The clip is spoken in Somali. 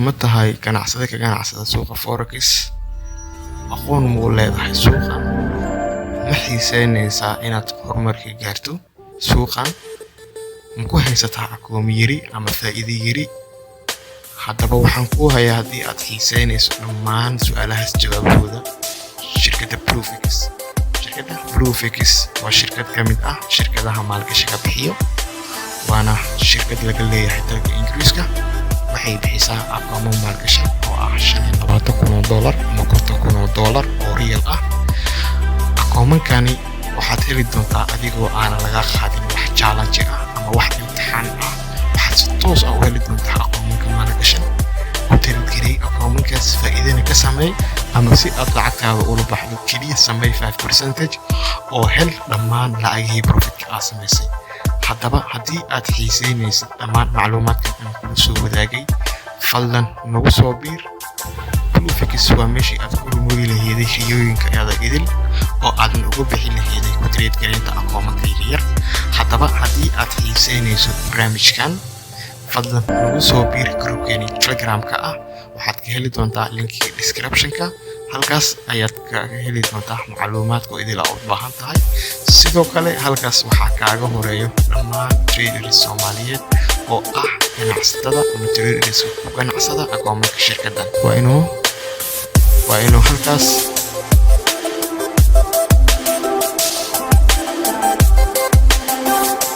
Ma tahay ganacsade ka ganacsada suuqa forex? Aqoon ma u leedahay suuqan? Ma xiiseynaysaa inaad horumar ka gaarto suuqan? Ma ku haysataa akoon yari ama faa'iido yari? Haddaba waxaan kuu hayaa, haddii aad xiiseynayso dhammaan su'aalahaas jawaabahooda, shirkadda Bluefix. Shirkadda Bluefix waa shirkad ka mid ah shirkadaha maalgashiga bixiyo, waana shirkad laga leeyahay dalka Ingiriiska. Waxay bixisaa akoomo maalgashan oo ah $25,000 ama $50,000 oo real ah. Akoomankani waxaad heli doontaa adigoo aanan laga qaadin wax challenge ah ama wax imtixaan ah. Waxaad si toos ah u heli doontaa akoomanka maalgashan. Ku trade garey akoomankaas, faa'iidana ka sameey, ama si aad lacagtaada ula baxdo keliya sameey 5% oo hel dhammaan lacagihii profitka aad samaysay. Haddaba haddii aad xiiseynaysid dhammaan macluumaadkan aan kula soo wadaagay, fadlan nagu soo biir. Bluefix waa meeshii aad ku rumooyi laheeday riyooyinka adag idil oo aadan uga bixi laheeday ku trade gareynta akoomanka yaryar. Haddaba haddii aad xiiseynayso barnaamijkan, fadlan nagu soo biir groupkeeni Telegramka ah. Waxaad ka heli doontaa linkiga descriptionka. Halkaas ayaad kaga heli doontaa macluumaadka oo idil aad u baahan tahay. Sidoo kale halkaas waxaa kaaga horeeyo dhammaan traders Soomaaliyeed oo ah ganacsatada ama traders ku ganacsada akoomanka shirkaddan. Waa inuu halkaas.